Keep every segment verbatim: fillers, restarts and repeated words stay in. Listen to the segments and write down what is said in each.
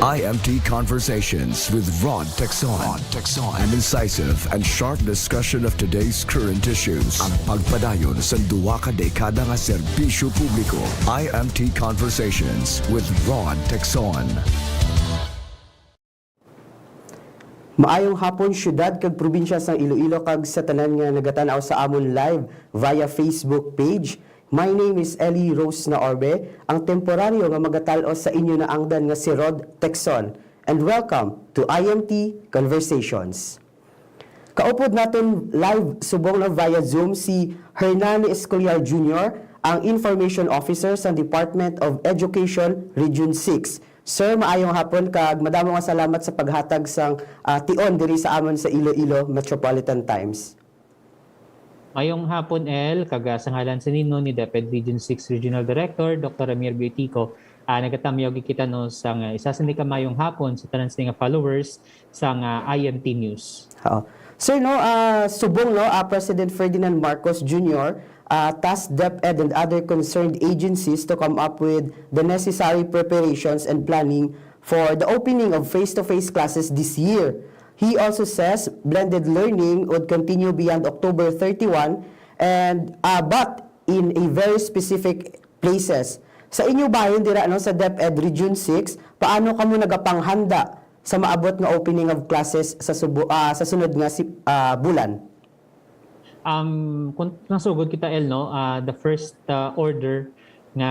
I M T Conversations with Rod Texon. Rod Texon. An incisive and sharp discussion of today's current issues. Ang pagpadayon sa duwa ka dekada nga serbisyo publiko. I M T Conversations with Rod Texon. Maayong hapon, syudad kag probinsya sang Iloilo, kag sa tanan nga nagatan-aw sa amon live via Facebook page. My name is Ellie Rose Naorbe, ang temporaryo nga magatal-os sa inyo naangdan nga si Rod Texon. And welcome to I M T Conversations. Kaupod naton live subong na via Zoom si Hernani Escolar Junior, ang Information Officer sa Department of Education Region six. Sir, maayong hapon kag madamo nga salamat sa paghatag sang, ah, tion diri sa amon sa Iloilo Metropolitan Times. Mayong hapon, El, kag, ah, sa ngalan sa nino ni DepEd Region six Regional Director, Doctor Ramir Biotico, ah, nagatamyaw gid kita, no, sang, ah, isa sini ka mayong hapon sa tanan sini nga followers sang, ah, I M T News. Oo. Sir, no, ah, subong, no, ah, President Ferdinand Marcos Junior, ah, tasked DepEd and other concerned agencies to come up with the necessary preparations and planning for the opening of face-to-face classes this year. He also says blended learning would continue beyond October thirty-one and, ah, but in a very specific places. Sa inyo bahin dira, no, sa DepEd Region six, paano kamo nagapanghanda sa maabot nga opening of classes sa subo-, ah, sa sunod nga si-, ah, bulan? Um, kung nasugod kita, El, no, ah, the first, ah, order nga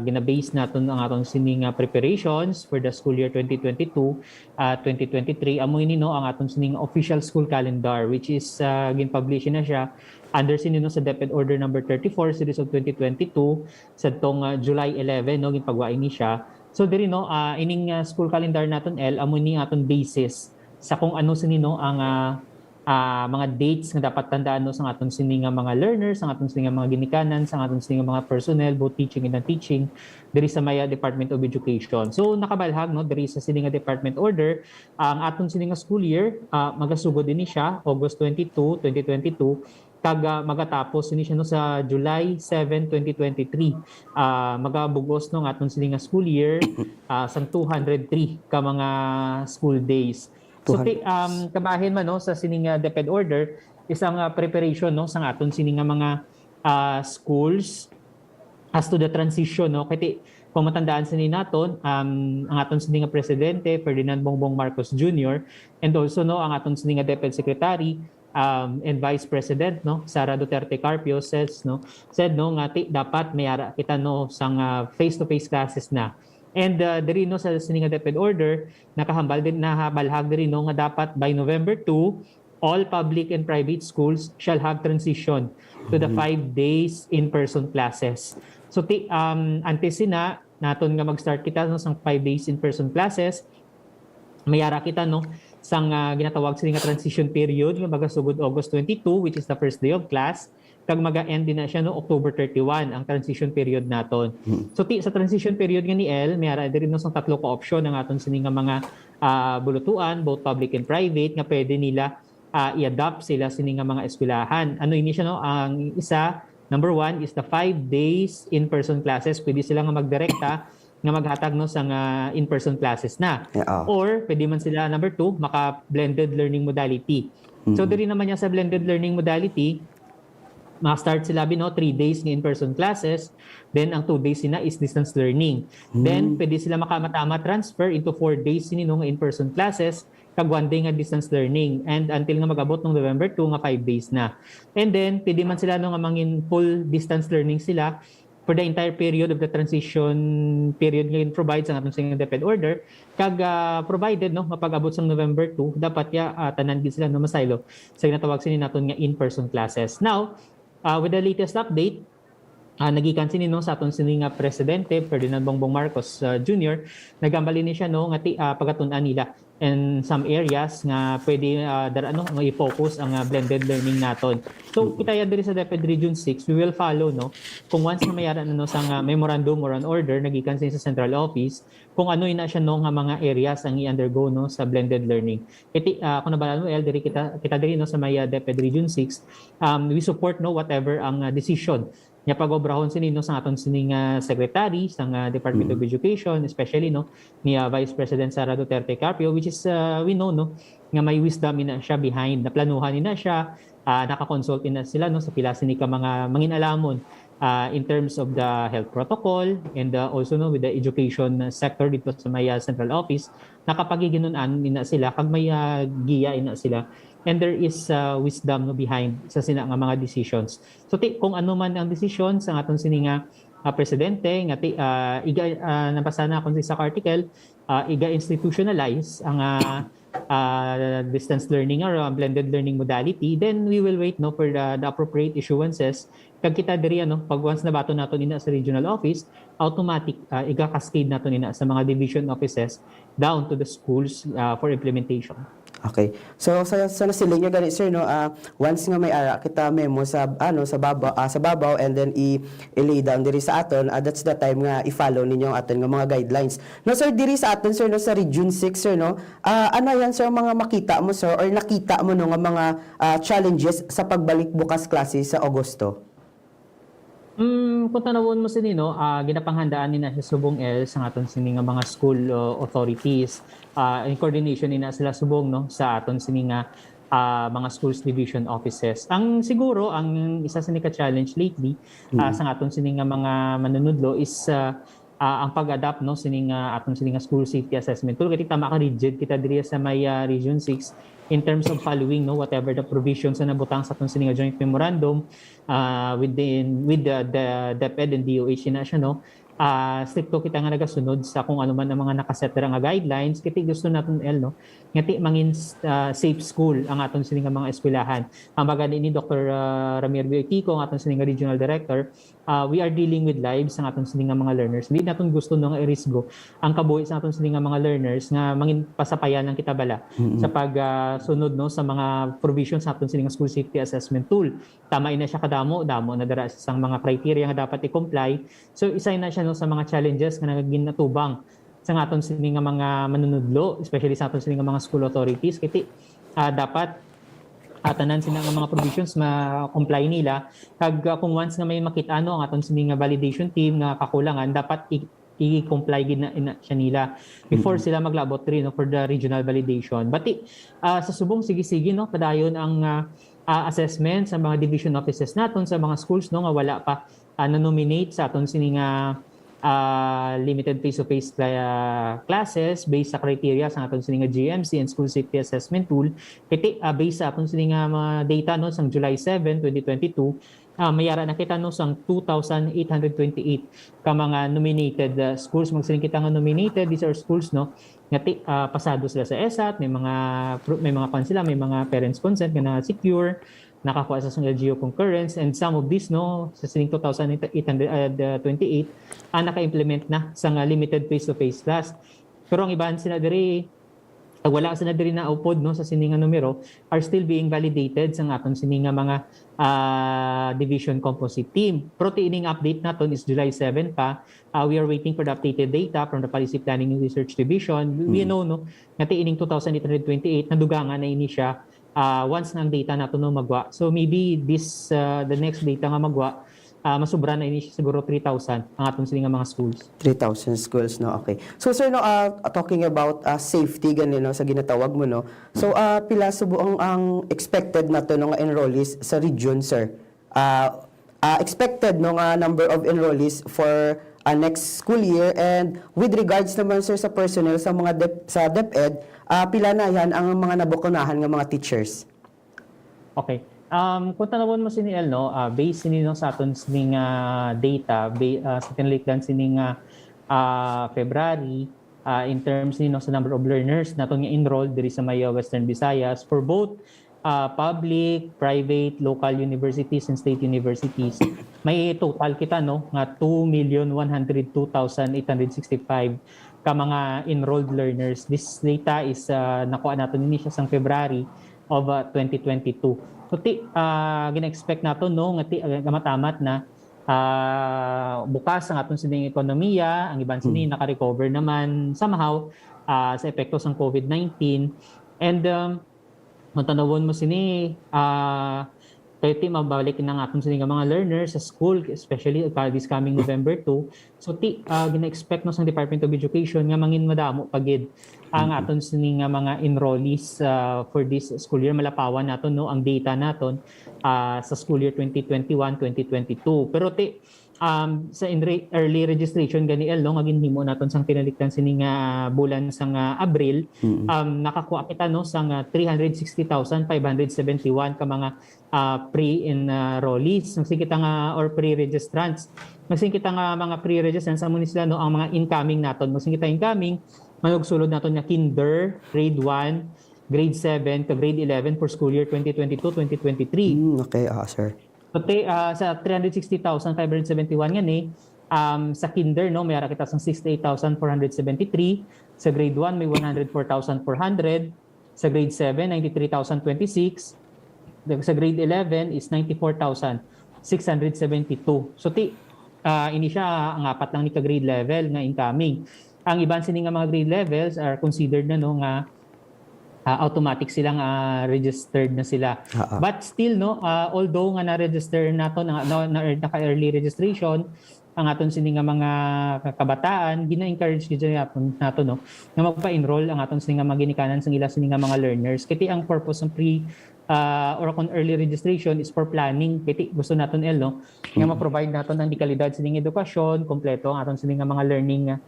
ginabase naton ang aton sini nga preparations for the school year twenty twenty-two, ah, twenty twenty-three, amo ini, no, ang aton sini nga official school calendar, which is, ah, gin-publish na siya under sini, no, sa DepEd Order Number thirty-four, Series of twenty twenty-two, sa tong, ah, July eleven, no, ginpagwa ini siya. So, diri, no, ah, ining, ah, school calendar naton, El, amo ni aton basis sa kung ano sini, no, ang, ah, ah, mga dates nga dapat tandaan, no, sang aton sini nga mga learners, sang aton sini nga mga ginikanan, sang aton sini nga mga personnel, both teaching and non-teaching, diri sa maya Department of Education. So, nakabalhag, no, diri sa sini nga department order, ang aton sini nga school year, ah, magasugod ini siya, August twenty-two, twenty twenty-two, kag, ah, magatapos ini siya, no, sa July seven, twenty twenty-three. Ah, magabug-os, no, ang aton sini nga school year, ah, sang two hundred three ka mga school days. So, ti-, Two hundred. Um, kabahin man, no, sa sini nga DepEd order, isang, ah, preparation, no, sang aton sini nga mga, ah, schools as to the transition, no? Kay ti-, kung matandaan sini naton, um, ang aton sini nga presidente, Ferdinand Bongbong Marcos Junior, and also, no, ang aton sini nga DepEd Secretary, um, and Vice President, no, Sara Duterte Carpio says, no, said, no, nga ti-, dapat may ara kita, no, sang, ah, face-to-face classes na. And, ah, diri, no, sa sini nga DepEd order, nakahambal din, nahabalhag diri, no, nga dapat by November two, all public and private schools shall have transition to the Mm. five days in-person classes. So, ti-, um, antes sina, naton nga mag-start kita, no, sang five days in-person classes, may ara kita, no, sang, ah, ginatawag sini nga transition period nga magasugod August twenty-two, which is the first day of class, kag maga-end din na siya, no, October thirty-one ang transition period naton. Hmm. So, ti-, sa transition period nga ni El, may ara diri, no, sang tatlo ka option ang aton sini nga mga, ah, bulutuan, both public and private, nga pwede nila, ah, i-adopt sila sini nga mga eskwelahan. Ano ini siya, no? Ang isa, number one is the five days in-person classes. Pwede sila nga magdirekta nga maghatag, no, sang, ah, in-person classes na. Yeah, oh. Or pwede man sila, number two, maka-blended learning modality. So, Mm. diri naman niya sa blended learning modality, ma-start sila, bi, no, three days nga in-person classes, then ang two days sina is distance learning. Then, Mm. pwede sila makamatama transfer into four days sini, no, nga in-person classes, kag one day nga distance learning. And until nga mag-abot nung November two nga five days na. And then, pwede man sila, no, nga mangin full distance learning sila for the entire period of the transition period nga gin-provide sa aton sini nga DepEd order. Kag, ah, provided, no, nga pag-abot sang November two, dapat ya, ah, tanan gid sila, no, masaylo sa ginatawag sini naton nga in-person classes. Now, ah, with the latest update, ah, nagikan sini, no, sa aton sini nga presidente, Ferdinand Bongbong Marcos, ah, Junior, nagambal ini siya, no, nga ti-, ah, pagatun-an nila in some areas nga pwede, ah, dar-, ano, nga i-focus ang, ah, blended learning naton. So, Mm. kita ya diri sa DepEd Region six, we will follow, no, kung once nga may ara na, no, sa nga memorandum or an order nagikan sa, sa central office, kung ano ina siya, no, nga mga areas ang i-undergo, no, sa blended learning. Iti, ah, kung nabala mo, El, diri kita, kita diri, no, sa may, ah, DepEd Region six, um, we support, no, whatever ang, ah, decision nga pag-obrahon sini, no, sa aton sini nga secretary sa nga Department of Mm. Education, especially, no, ni, ah, Vice President Sara Duterte Carpio, which is, ah, we know, no, nga may wisdom ina siya behind. Naplanuhan ina siya, ah, naka-consult ina sila, no, sa pila sini ka mga mangin-alamon, ah, in terms of the health protocol and, ah, also, no, with the education sector dito sa may, ah, central office. Nakapagiginun-an ina sila kag may, ah, giya ina sila. And there is, ah, wisdom, no, behind sa sina nga mga decisions. So, ti, kung ano man ang desisyon sa aton sini nga, ah, presidente, nga ti, ah, iga, ah, nabasa na akong isa ka article, ah, iga-institutionalize ang, ah, ah, distance learning or, ah, blended learning modality, then we will wait, no, for the, the appropriate issuances. Kag kita diri, ano, pag once nabaton naton ina sa regional office, automatic, ah, iga-cascade naton ina sa mga division offices down to the schools, ah, for implementation. Okay. So, sa, sa nasiling niyo gani, sir, no, ah, once nga may ara kita memo sa, ano, sa babaw, ah, sa babaw, and then i, i-lay down diri sa aton, ah, that's the time nga i-follow ninyo ang aton nga mga guidelines. No, sir, diri sa aton, sir, no, sa Region six, sir, no, ah, ano yan, sir, ang mga makita mo, sir, or nakita mo, no, nga mga, ah, challenges sa pagbalik bukas klase sa Agosto? Mm, kung tanawon mo sini, no, ah, ginapanghandaan ni na siya subong, El, sa aton sini nga mga school, uh, authorities, ah, in coordination ni na sila subong, no, sa aton sini nga, ah, mga schools division offices. Ang siguro, ang isa sini ka challenge lately, ah, Mm. sa aton sini nga mga manunudlo is, ah, ah, ang pag-adapt, no, sini nga aton sini nga school safety assessment tool. Kay tama ka, rigid kita diri sa may, ah, Region six in terms of following, no, whatever the provisions na nabutang sa aton sini nga joint memorandum, ah, within, with the, the DepEd and D O H na siya, no? Ah, stricto kita nga nagasunod sa kung ano man ang mga nakaset dira nga guidelines. Kay ti gusto naton, El, no, nga ti mangin, ah, safe school ang aton sini nga mga eskwelahan. Ang baga ni, ni Doktor, ah, Ramir Biotico, ang aton sini nga regional director, ah, we are dealing with lives sang aton sini nga mga learners. Di naton gusto, no, nga irisgo ang kabuhi sa aton sini nga mga learners nga mangin pasapayan lang kita bala Mm-mm. sa pag, ah, sunod, no, sa mga provisions sa aton sini nga school safety assessment tool. Tama ina siya kadamo, damo na dira sang mga criteria nga dapat i-comply. So, isa na siya, no, sa mga challenges nga nagaginatubang sa aton sini nga mga manunudlo, especially sa aton sini nga mga school authorities. Kay ti, ah, dapat, ah, tanan sina nga mga provisions ma-comply nila. Kag, ah, kung once nga may makit-an, no, ang aton sini nga validation team nga kakulangan, dapat i-, i-comply gid na, na siya nila before Mm. sila maglabot diri, no, for the regional validation. But, ah, sa subong, sige-sige, no, padayon ang, ah, ah, assessment sa mga division offices naton, sa mga schools, no, nga wala pa, ah, na-nominate sa aton sini nga, ah, limited face-to-face cla-, classes based sa criteria sa aton sini nga G M C and school safety assessment tool. Kay ti, ah, based sa aton sini nga mga data, no, sang July seven, twenty twenty-two, ah, may ara na kita, no, sang two thousand eight hundred twenty-eight ka mga nominated, ah, schools. Magsiling kita nga nominated, these are schools, no, nga ti, ah, pasado sila sa ESAT, may mga pro-, may mga kwan sila, may mga parents consent nga na-secure, nakakuha sa sang L G U concurrence, and some of these, no, sa sining two thousand eight hundred, ah, twenty-eight, ah, naka-implement na sa nga limited face-to-face class. Pero ang iban sila diri, ah, wala sila diri na upod, no, sa sini nga numero, are still being validated sa aton sini nga mga, ah, division composite team. Pero ti ining update naton is July seven pa. Ah, we are waiting for the updated data from the Policy Planning and Research Division. We, we Mm. know, no, nga ti ining two thousand eight hundred twenty-eight, nadugangan na ini siya, ah, once nga ang data nato, no, magwa. So maybe this, ah, the next data nga magwa, ah, masubra na ini siya siguro three thousand ang aton sini nga mga schools. Three thousand schools, no? Okay. So, sir, no, ah, talking about, ah, safety gani, no, sa ginatawag mo, no? So, ah, pila subo ang, ang expected nato, no, nga enrollees sa region, sir? Ah, ah, expected, no, nga number of enrollees for, ah, next school year, and with regards naman, sir, sa personnel sa mga dep-, sa DepEd, ah, pila na yan ang mga nabakunahan nga mga teachers? Okay. Um, kung tanawon mo sini, El, no, ah, based sini, no, sa aton sining, ah, data, ba-, ah, sa tinlikdan sining, ah, ah, February, ah, in terms ni, no, sa number of learners naton nga enrolled diri sa may, ah, Western Visayas for both, ah, public, private, local universities and state universities, may total kita, no, nga two million one hundred two thousand eight hundred sixty-five ka mga enrolled learners. This data is, ah, nakuha nato nini siya sang February of, ah, twenty twenty-two. So, ti, ah, gina-expect nato, no, nga ti, ah, gamat-amat na, ah, bukas ang aton sining ekonomiya, ang iban sini Mm. naka-recover naman somehow, ah, sa epekto sang covid nineteen. And, um, kung tanawon mo sini, ah, kay ti mabalik na ang aton sini nga mga learners sa school, especially ka-, this coming November two. So, ti, ah, gina-expect, no, sang Department of Education nga mangin madamo pa gid ang Mm. aton sini nga mga enrollees, ah, for this school year. Malapawan naton, no, ang data naton, ah, sa school year twenty twenty-one, twenty twenty-two. Pero ti, um, sa inre-, early registration gani, El, no, nga ginhimo naton sang tinalikdan sini nga bulan sang, ah, Abril, Mm. um, nakakuha kita, no, sang, ah, three hundred sixty thousand five hundred seventy-one ka mga, ah, pre-enrollees. Magsin kita nga, or pre-registrants. Magsin kita nga mga pre-registrants, amo ni sila, no, ang mga incoming naton. Magsin kita incoming, manugsulod naton nga kinder, grade one, grade seven, ka grade eleven for school year twenty twenty-two, twenty twenty-three. Mm, okay, ah, sir. Pati, ah, sa three hundred sixty thousand five hundred seventy-one nga ni, um, sa kinder, no, may ara kita sang sixty-eight thousand four hundred seventy-three, sa grade one may one hundred four thousand four hundred, sa grade seven, ninety-three thousand twenty-six, sa grade eleven is ninety-four thousand six hundred seventy-two. So, ti, ah, ini siya ang apat lang ni ka grade level nga incoming. Ang iban sini nga mga grade levels are considered na, no, nga, ah, automatic sila nga registered na sila. Ah, ah. But still, no, ah, although nga na-register naton, na, na, na, naka-early registration ang aton sini nga mga kabataan, gina-encourage gid naton, nato, no, nga magpa-enroll ang aton sini nga mga ginikanan sang ila sini nga mga learners. Kay ti ang purpose ng pre, ah, or kung early registration is for planning. Kay ti gusto naton, El, no, nga Mm. ma-provide naton ang dekalidad sining edukasyon, kompleto ang aton sini nga mga learning,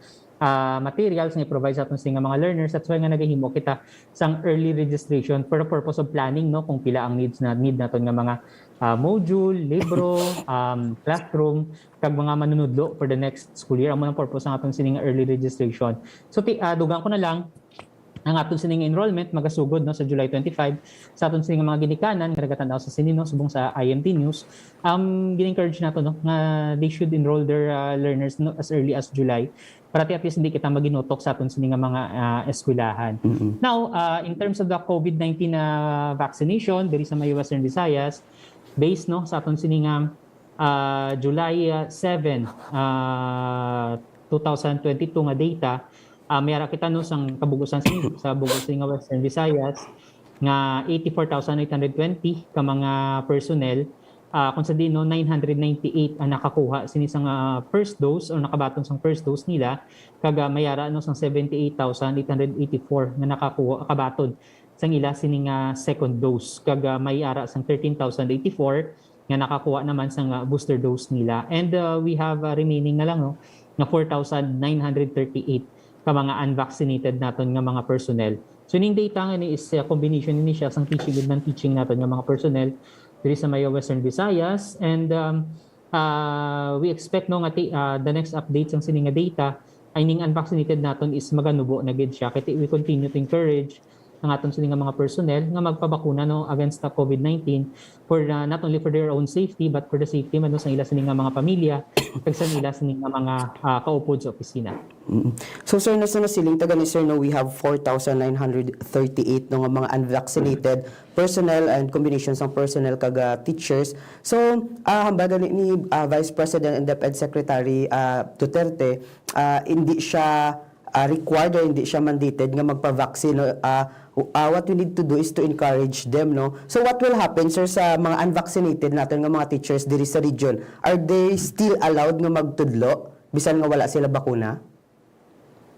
ah, materials nga i-provide sa aton sini nga mga learners. That's why nga nagahimo kita sang early registration for the purpose of planning, no, kung pila ang needs na, need naton nga mga, ah, module, libro, um, classroom, kag mga manunudlo for the next school year. Amo ang purpose ng aton sining early registration. So, ti, ah, dugang ko na lang, ang aton sining enrollment magasugod, no, sa July twenty-five. Sa aton sining mga ginikanan nga nagatan-aw sa sini, no, subong sa I M T News, um, gin-encourage nato, no, nga they should enroll their, ah, learners, no, as early as July, para ti at least hindi kita maginutok sa aton sini nga mga, ah, eskwelahan. Mm-mm. Now, ah, in terms of the covid nineteen, ah, vaccination diri sa may Western Visayas, based, no, sa aton sini nga, ah, July, ah, seven, ah, two thousand twenty-two nga data, ah, may ara kita, no, sang kabug-usan sa, sa bug-os nga Western Visayas nga eighty-four thousand eight hundred twenty ka mga personnel, ah, kung sa diin, no, nine hundred ninety-eight ang nakakuha sini sang, ah, first dose or nakabaton sang first dose nila, kag, ah, may ara, no, sang seventy-eight thousand eight hundred eighty-four nga nakakuha, kabaton sang ila sini nga second dose, kag, ah, may ara sang thirteen thousand eighty-four nga nakakuha naman sang, ah, booster dose nila. And, ah, we have, ah, remaining na lang, no, nga four thousand nine hundred thirty-eight ka mga unvaccinated naton nga mga personnel. So, ining data nga ni is, ah, combination ni siya sang teaching and non-teaching naton nga mga personnel diri sa Mayo Western Visayas. And, um, ah, we expect, no, nga ti-, ah, the next update sang sini nga data, ay ning unvaccinated naton is maganubo na gid siya. Kay ti-, we continue to encourage ang aton sini nga mga personnel nga magpabakuna, no, against the covid nineteen for, uh, not only for their own safety but for the safety man, no, sa ila sini nga mga pamilya kag sa ila sini nga mga, ah, kaupod sa opisina. Mm. So, sir, nasa nasiling ta gani, sir, no, we have four thousand nine hundred thirty-eight, no, nga mga unvaccinated personnel and combination sang personnel kag, ah, teachers. So, ah, hambal gani ni, ah, Vice President and DepEd Secretary, ah, Duterte, ah, hindi siya ah, required or hindi siya mandated nga magpa-vaccine, no? Ah, w-, ah, what we need to do is to encourage them, no? So what will happen, sir, sa mga unvaccinated naton nga mga teachers diri sa region? Are they still allowed nga magtudlo bisan nga wala sila bakuna?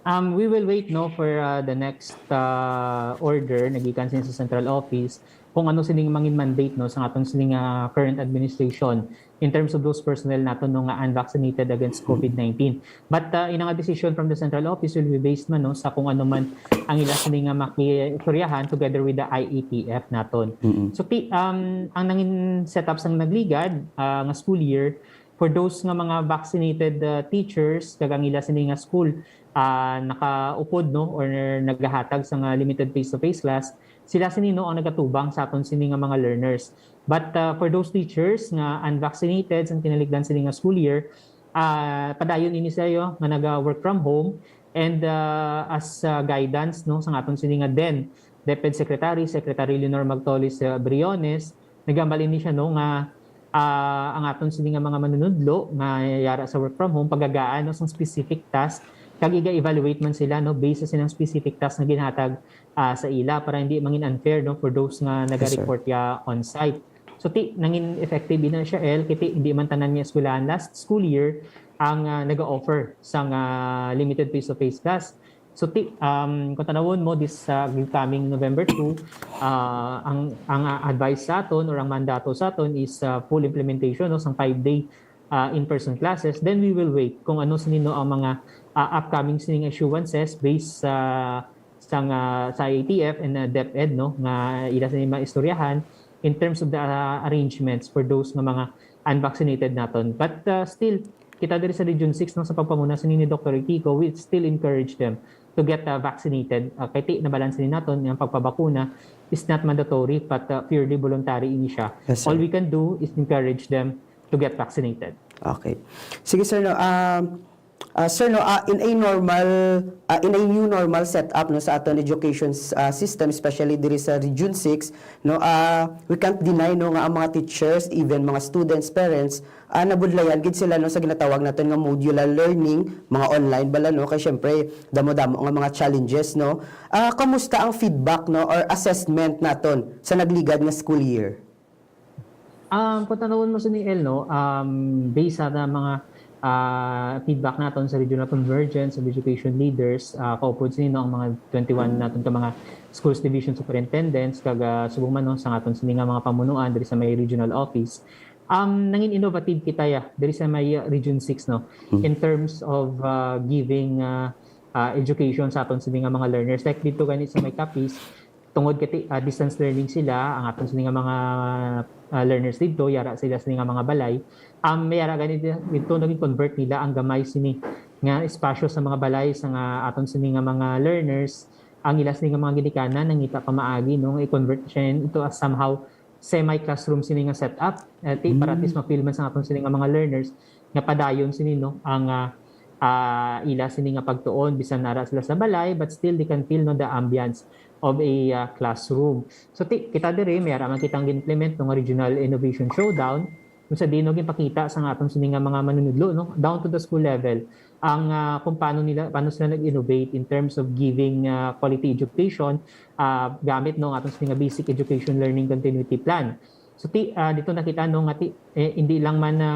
Um, we will wait, no, for, uh, the next, uh, order na gikan sa central office kung ano sining mangin mandate, no, sa aton sining, uh, current administration in terms of those personnel nato, no, nga unvaccinated against Mm. covid nineteen. But, uh, inang decision from the central office will be based man, no, sa kung ano man ang ila sini nga makiistoryahan together with the I A T F naton. Mm-mm. So, ti-, um, ang nangin setup sang nagligad, uh, nga school year, for those nga mga vaccinated, uh, teachers kag ang ila sini nga school, uh, nakaupod, no, or nagahatag sa nga limited face-to-face class, sila sini, no, ang nagatubang sa aton sini nga mga learners. But, uh, for those teachers nga unvaccinated sang tinalikdan sini nga school year, ah, padayon ini sila nga naga-work from home, And, ah, as, ah, guidance, no, sang aton sini nga then DepEd Secretary, Secretary Leonor Magtolis, ah, Briones, nagambal ini siya, no, nga, ah, ang aton sini nga mga manunudlo nga yara sa work from home, pagagaan, no, sang specific task, kag iga-evaluate man sila, no, based sa silang specific task nga ginhatag, ah, sa ila, para hindi mangin unfair, no, for those nga naga-report ya on-site. So, ti, nangin effective ina siya, El, kay ti, hindi man tanan nga eskwelahan last school year ang, ah, naga-offer sang, ah, limited face-to-face class. So, ti, um, kung tanawon mo, this, ah, coming November two, ah, ang, ang, ah, advice sa aton or ang mandato sa aton is, ah, full implementation, no, sang five-day, ah, in-person classes. Then we will wait kung ano sini, no, ang mga, ah, upcoming sining issuances based sa, sang, ah, sa I A T F and, ah, DepEd, no, nga ila sini maistoryahan in terms of the, ah, arrangements for those nga mga unvaccinated naton. But, ah, still, kita diri sa Region six, no, sa pagpanguna sini ni Doctor Ikiko, we still encourage them to get, ah, vaccinated. Ah, kay ti, nabalan sini naton nga ang pagpabakuna is not mandatory, but, ah, purely voluntary ini siya. Yes, sir. All we can do is encourage them to get vaccinated. Okay. Sige, sir, no. Um, ah, sir, no, ah, in a normal, ah, in a new normal setup, no, sa aton education s-, ah, system, especially diri sa Region six, no, ah, we can't deny, no, nga ang mga teachers, even mga students, parents, ah, nabudlayan gid sila, no, sa ginatawag naton nga modular learning, mga online bala, no, kay syempre damo-damo nga mga challenges, no. Ah, kamusta ang feedback, no, or assessment naton sa nagligad nga school year? Um, kung tanawon mo sini, El, no, um, based sa mga, ah, feedback naton sa Regional Convergence of Education Leaders, ah, kaupod sini, no, ang mga twenty-one naton ka mga schools division superintendents, kag, ah, subong man, no, sa aton sini nga mga pamunuan diri sa may regional office. Um, nangin innovative kita ya diri sa may, ah, Region six, no, Hmm. in terms of, ah, giving, ah, ah, education sa aton sini nga mga learners. Like dito gani sa may Capiz, tungod kay ti-, ah, distance learning sila, ang aton sini nga mga, ah, learners dito, yara sila sini nga mga balay. Um, may yara gani di-, dito naging convert nila ang gamay sini nga espasyo sa mga balay sa nga aton sini nga mga learners, ang ila sini nga mga ginikanan nangita pamaagi, no, nga i-convert siya into a somehow semi-classroom sini nga setup. Eh, ti, para at least Mm. ma-feel man sa aton sini nga mga learners nga padayon sini, no, ang, ah, ah, ila sini nga pagtuon, bisan ara sila sa balay, but still they can feel, no, the ambience of a, ah, classroom. So, ti, kita diri, may ara man kitang gin-implement, no, nga Regional Innovation Showdown, kung sa diin, no, ginpakita sa nga aton sini nga mga manunudlo, no, down to the school level, ang, ah, kung paano nila, paano sila nag-innovate in terms of giving, ah, quality education, ah, gamit, no, ang aton sini nga Basic Education Learning Continuity Plan. So, ti, ah, dito nakita, no, nga ti, eh, hindi lang man na,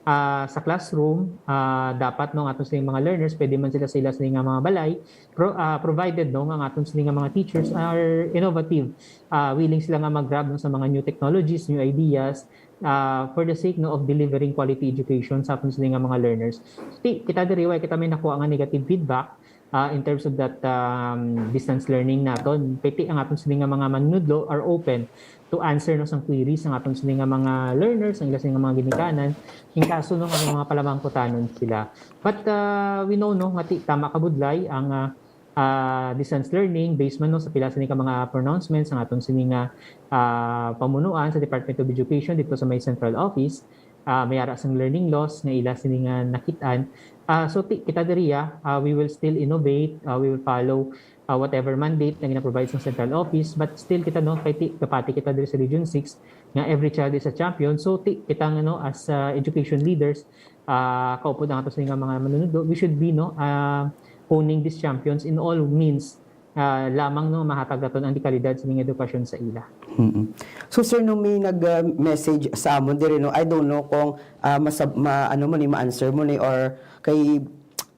ah, sa classroom, ah, dapat, no, ang aton sini mga learners, pwede man sila sa ila sini nga mga balay, pro-, ah, provided, no, nga ang aton sini nga mga teachers are innovative, ah, willing sila nga mag-grab, no, sa mga new technologies, new ideas, ah, for the sake, no, of delivering quality education sa aton sini nga mga learners. Ti, kita diri, wa kita may nakuha nga negative feedback, ah, in terms of that, um, distance learning naton. Kay ti, ang aton sini nga mga manunudlo are open to answer, no, sang queries sang aton sini nga mga learners, ang ila sini nga mga ginikanan, in kaso, no, nga mga palamangkutanon sila. But, ah, we know, no, nga ti, tama ka budlay ang, ah, ah, distance learning based man, no, sa pila sini ka mga pronouncements ang aton sini nga, ah, pamunuan sa Department of Education dito sa may central office. Ah, may ara sang learning loss nga ila sini nga nakit-an. Ah, so, ti-, kita diri, ah, ah, we will still innovate, ah, we will follow, ah, whatever mandate na gina-provide sa central office, but still kita, no, kay ti-, kapati kita diri sa Region six nga every child is a champion. So, ti-, kita nga, no, as, ah, education leaders, ah, kaupod ang ato sini nga mga manunudlo, we should be, no, ah, honing these champions in all means, ah, lamang, no, mahatag naton ang dekalidad sa mga edukasyon sa ila. Mm-mm. So, sir, no, may nag, ah, message sa amon diri, no, I don't know kung, ah, masab-, ma-, ano mo ni, ma-answer mo ni, or kay,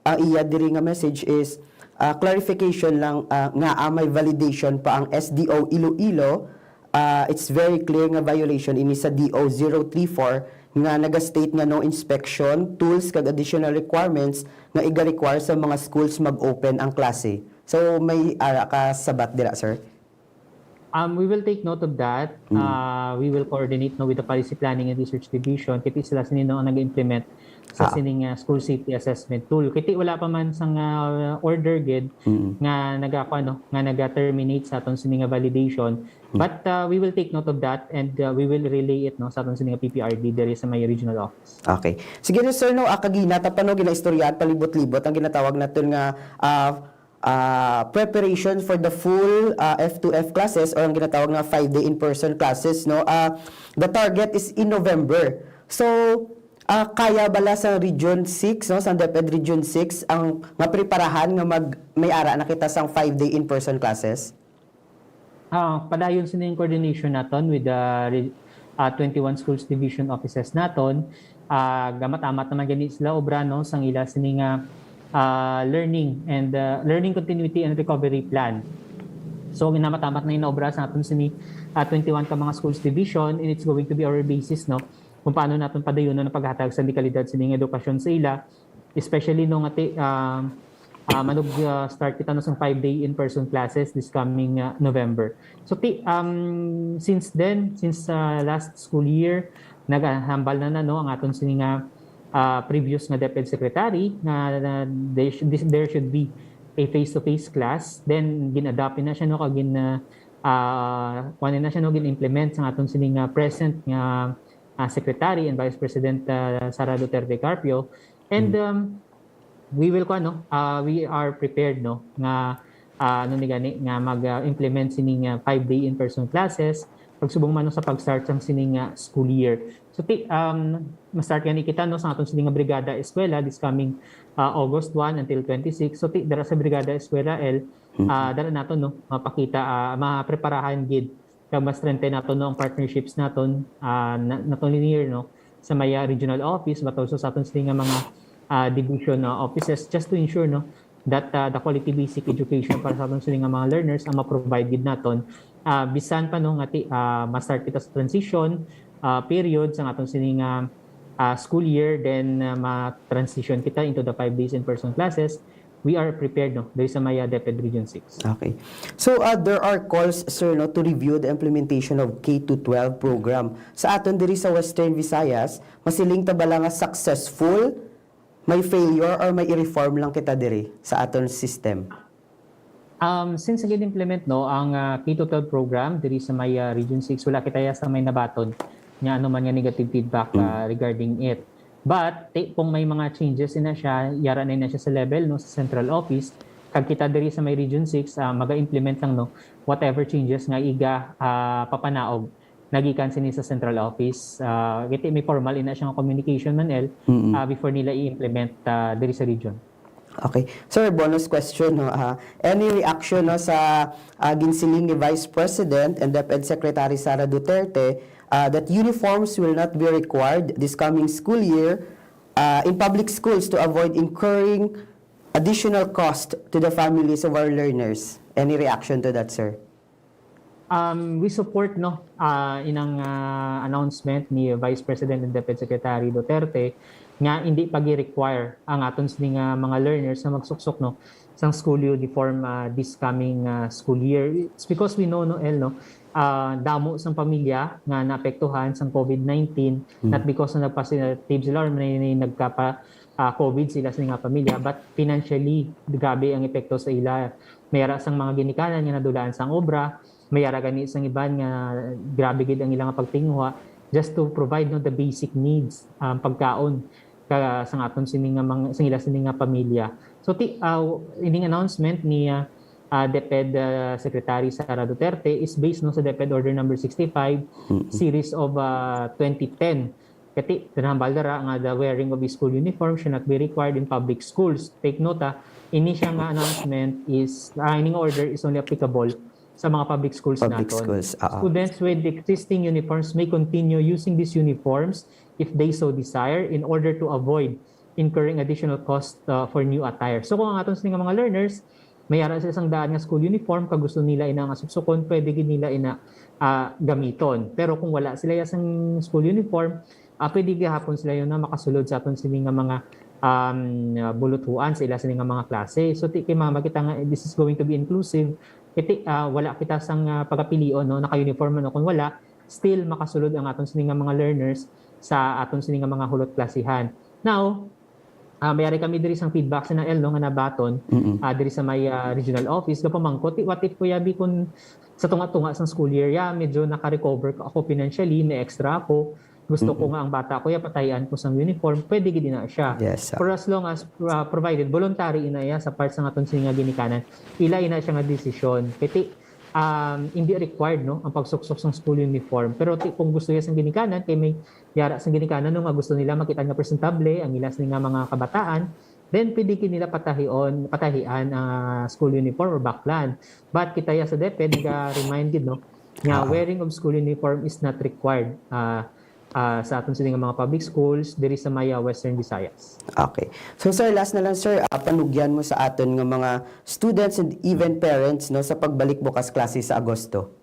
ang iya diri nga message is, ah, clarification lang, ah, nga, ah, may validation pa ang S D O Iloilo. Ah, it's very clear nga violation ini sa D O zero three four nga naga-state nga no inspection, tools, kag additional requirements nga iga-require sa mga schools mag-open ang klase. So, may ara ka sabat dira, sir? Um, we will take note of that. Mm. Uh, we will coordinate, no, with the Policy Planning and Research Division. Kay ti sila sini, no, ang nag-implement sa Ah. sining, ah, school safety assessment tool. Kay ti wala pa man sang, ah, order gid Mm. nga naga-, ano, nga naga-terminate sa aton sini nga validation. But, ah, we will take note of that and, ah, we will relay it, no, sa aton sini nga P P R D diri sa may regional office. Okay. Sige, sir, no, ah, kagina ta pa, no, ginaistoryahan palibot-libot ang ginatawag naton nga, ah, ah, preparation for the full, ah, F two F classes or ang ginatawag nga five-day in-person classes, no? Ah, the target is in November. So, ah, kaya bala sa Region six, no, sa DepEd Region six, ang nga preparahan nga mag, may ara na kita sang five-day in-person classes? Ah, padayon sini yung coordination naton with the re-, ah, twenty-one schools division offices naton. Ah, gamat-amat naman gani sila obra, no, sang ila sini nga, ah, learning and, ah, learning continuity and recovery plan. So, ginamat-amat na inaobra sa aton sini, ah, twenty-one ka mga schools division, and it's going to be our basis, no, kung paano naton padayonon ang paghatag sa dekalidad sini nga edukasyon sa ila, especially no nga ti, ah, ah, manog, ah, start kita, no, sang five-day in-person classes this coming, ah, November. So ti, um, since then, since, ah, last school year, nagahambal na na, no, ang aton sini nga, ah, previous nga DepEd secretary nga, na there sh-, this, there should be a face-to-face class. Then gin-adopt na siya, no, kag gin, ah, ah, kuwan na siya, no, gin-implement sa aton sini nga present nga, ah, secretary and Vice President, ah, Sara Duterte Carpio. And, um, we will, kuwan, no, ah, we are prepared, no, nga, ah, ano ni gani, nga mag, ah, implement sining, ah, five-day in-person classes pagsubong man, no, sa pag-start sang sining, ah, school year. So ti, um, ma-start gani kita, no, sa aton sini nga Brigada Eskwela this coming, ah, August one until twenty-six. So ti, dara sa Brigada Eskwela, El, ah, dara naton, no, mapakita, ah, mapreparahan gid kag ma-strengthen naton, no, ang partnerships naton, ah, na, not only here, no, sa may, ah, regional office, but also sa aton sini nga mga, ah, division, ah, offices, just to ensure, no, that, ah, the quality basic education para sa aton sini nga mga learners ang ma-provide gid naton. Ah, bisan pa, no, nga ti, ah, ma-start kita sa transition, ah, period sa aton sini nga, ah, school year, then, ah, ma-transition kita into the five days in-person classes, we are prepared, no, diri sa may, ah, DepEd Region six. Okay. So, uh, there are calls, sir, no, to review the implementation of K to twelve program. Sa aton diri sa Western Visayas, masiling ta bala nga successful, may failure, or may i-reform lang kita diri sa aton system? Um, since gin-implement, no, ang, ah, K to twelve program diri sa may, ah, Region six, wala kita ya sa may nabaton nga ano man nga negative feedback, ah, regarding it. But ti, kung may mga changes na siya, yara na na siya sa level, no, sa central office, kag kita diri sa may Region six, ah, maga-implement lang, no, whatever changes nga iga, ah, papanaog nagikan sini sa central office. Ah, kay ti may formal ina siya nga communication man, El, ah, before nila i-implement, ah, diri sa region. Okay. Sir, bonus question, no? Ah, any reaction, no, sa, ah, ginsiling ni Vice President and DepEd Secretary Sara Duterte, ah, that uniforms will not be required this coming school year, ah, in public schools to avoid incurring additional cost to the families of our learners? Any reaction to that, sir? Um, we support, no, ah, inang, ah, announcement ni Vice President and DepEd Secretary Duterte nga hindi pag-require ang aton sini nga mga learners na magsuksok, no, sang school uniform, ah, this coming, ah, school year. It's because we know, no, El, no, ah, damo sang pamilya nga naapektuhan sang COVID nineteen, not because na nagpositive sila or may, may nagkapa, ah, COVID sila sa nga pamilya, but financially, grabe ang epekto sa ila. May ara sang mga ginikanan nga nadulaan sang obra, may ara gani sang iban nga grabe gid ang ilang pagtinguha just to provide, no, the basic needs, um, pagkaon ka, sang aton sini nga mga, sang ila sini nga pamilya. So ti, ah, ining announcement ni, ah, ah, DepEd, ah, Secretary Sara Duterte is based, no, sa DepEd Order Number sixty-five, series of, ah, twenty ten. Kati, tinahambal dara nga the wearing of a school uniform shall not be required in public schools. Take note, ah, ini siya nga announcement is, ah, ining order is only applicable sa mga public schools Public naton. schools, oo. Students with existing uniforms may continue using these uniforms if they so desire in order to avoid incurring additional cost, uh, for new attire. So kung ang aton sini nga mga learners may ara sa isang daan nga school uniform kag gusto nila ina nga suksukon, pwede gid nila ina, ah, gamiton. Pero kung wala sila ya sang school uniform, ah, pwede gihapon sila yun na makasulod sa aton sini nga mga, um, ah, buluthuan sa ila sini nga mga klase. So ti, kay mama kita nga this is going to be inclusive. Kay ti, ah, wala kita sang, ah, pagapilion, no, naka-uniform man o kung wala, still makasulod ang aton sini nga mga learners sa aton sini nga mga hulot klasihan. Now, ah, may ari kami diri sang feedback sina El, no, nga nabaton, Mm-mm. ah, diri sa may, ah, regional office, gapamangkot, "Ti, what if, Kuya B, kung sa tunga-tunga sang school year, ya, medyo naka-recover ako financially, may extra ako, gusto ko Mm-mm. nga ang bata ko, ya, patahian ko sang uniform," pwede gid ina siya. Yes, sir. For as long as, ah, provided voluntary ina ya sa part sang aton sini nga ginikanan, ila ina siya nga desisyon. Kay ti, um, hindi required, no, ang pagsuksok sang school uniform. Pero ti, kung gusto ya sang ginikanan, kay may yara sang ginikanan, no, nga gusto nila makita nga presentable ang ila sini nga mga kabataan, then pwede gid nila patahion, patahian ang, ah, school uniform or baklan. But kita ya sa DepEd, naga-remind gid, no, nga Ah. wearing of school uniform is not required, ah, ah, sa aton sini nga mga public schools diri sa may, ah, Western Visayas. Okay. So, sir, last na lang, sir, ah, panugyan mo sa aton nga mga students and even parents, no, sa pagbalik bukas klase sa Agosto.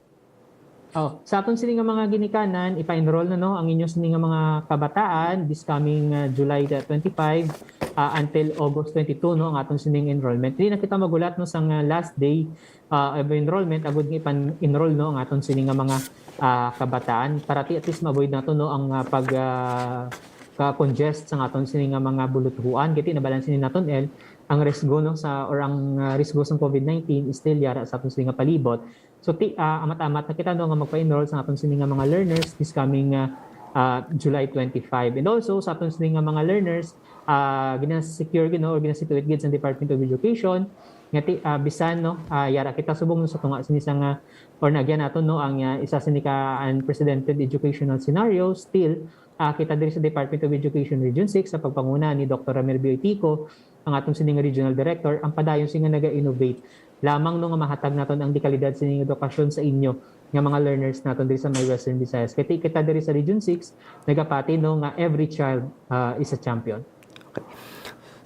Oh, sa aton sini nga mga ginikanan, ipa-enroll na, no, ang inyo sini nga mga kabataan this coming, ah, July the twenty-five, ah, until August twenty-two, no, ang aton sining enrollment. Di na kita magulat, no, sang, ah, last day, ah, of enrollment, agud nga ipan-enroll, no, ang aton sini nga mga, ah, kabataan. Para ti at least ma-avoid nato, no, ang, ah, pag, ah, ka-congest sa aton sini nga mga buluthuan. Kay ti nabalan sini naton, El, ang risgo, no, sa, or ang, ah, risgo sa COVID nineteen is still yara sa aton sini nga palibot. So, ti, ah, amat-amat na kita, no, nga magpa-enroll sa aton sini nga mga learners this coming, ah, ah, July twenty-five. And also, sa aton sini nga mga learners, ah, gina-secure gid, no, or ginasituate gid sa Department of Education nga ti, ah, bisan, no, ah, yara kita subong, no, sa tunga sini sa nga, or nagyan naton, no, ang, ah, isa sini ka unprecedented educational scenario, still, ah, kita diri sa Department of Education Region six sa pagpanguna ni Doktor Ramir Bioytico, ang aton sini nga regional director, ang padayon sini nga naga-innovate lamang, no, nga mahatag naton ang dekalidad sini nga edukasyon sa inyo nga mga learners naton diri sa may Western Visayas. Kay ti kita diri sa Region six, nagapati, no, nga every child, ah, is a champion. Okay.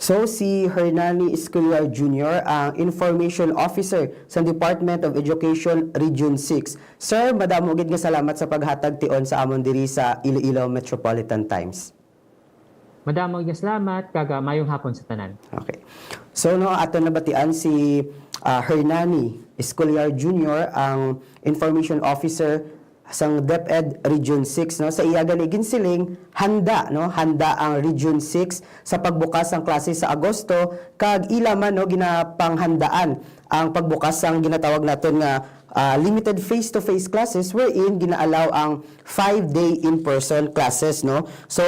So, si Hernani Escolar Junior ang Information Officer sa Department of Education Region six. Sir, madamo gid nga salamat sa paghatag tion sa amon diri sa Iloilo Metropolitan Times. Madamo gid nga salamat, kag, ah, mayong hapon sa tanan. Okay. So, no, aton nabatian si, ah, Hernani Escolar Junior, ang Information Officer sang DepEd Region six, no? Sa iya gani ginsiling, handa, no? Handa ang Region six sa pagbukas sang klase sa Agosto, kag ila man, no, ginapanghandaan ang pagbukas sang ginatawag naton nga, ah, limited face-to-face classes, wherein gina-allow ang five-day in-person classes, no? So,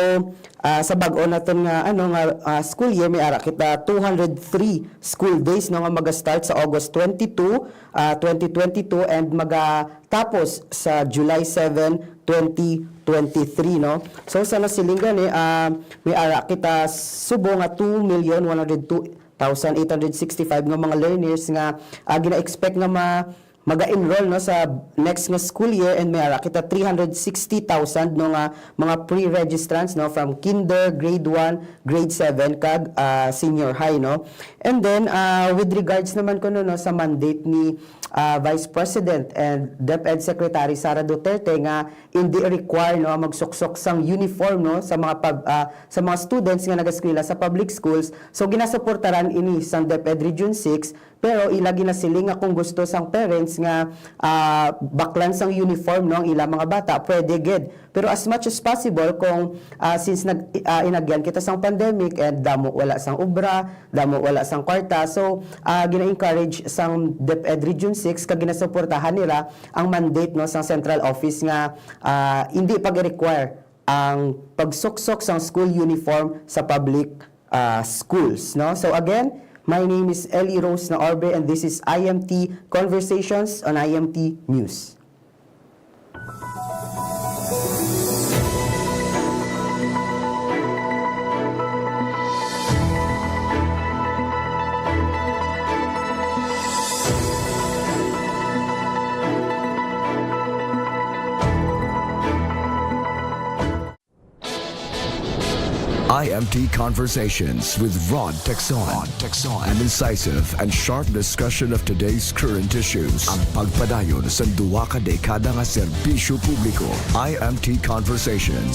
ah, sa bag-o naton nga, ano, nga, ah, school year, may ara kita two hundred three school days, no, nga maga-start sa August twenty-two, ah, twenty twenty-two, and maga- tapos sa July seven, twenty twenty-three, no? So, sa nasiling gani, ah, may ara kita subong nga two million one hundred two thousand eight hundred sixty-five nga mga learners nga, ah, gina-expect nga ma-, maga-enroll, no, sa next nga school year, and may ara kita three hundred sixty thousand, no, nga mga pre-registrants, no, from kinder, grade one, grade seven, kag, ah, senior high, no? And then, ah, with regards naman kuno, no, sa mandate ni, ah, Vice President and DepEd Secretary Sara Duterte nga hindi require, no, ang magsuksok sang uniform, no, sa mga pub-, ah, sa mga students nga nagaskwela sa public schools. So, ginasuportaran ini sang DepEd Region six, pero ila ginasiling nga kung gusto sang parents nga, ah, baklan sang uniform, no, ang ila mga bata, pwede gid. Pero as much as possible, kung, ah, since nag-, ah, inagyan kita sang pandemic and damo wala sang obra, damo wala sang kwarta, so, ah, gina-encourage sang DepEd Region six kag ginasuportahan nila ang mandate, no, sang central office nga, ah, hindi pag-require ang pagsuksok sang school uniform sa public, ah, schools, no? So again, my name is Ellie Rose Naorbe, and this is I M T Conversations on I M T News. I M T Conversations with Rod Texon. Rod Texon. An incisive and sharp discussion of today's current issues. Ang pagpadayon sa duwa ka dekada nga serbisyo publiko. I M T Conversations.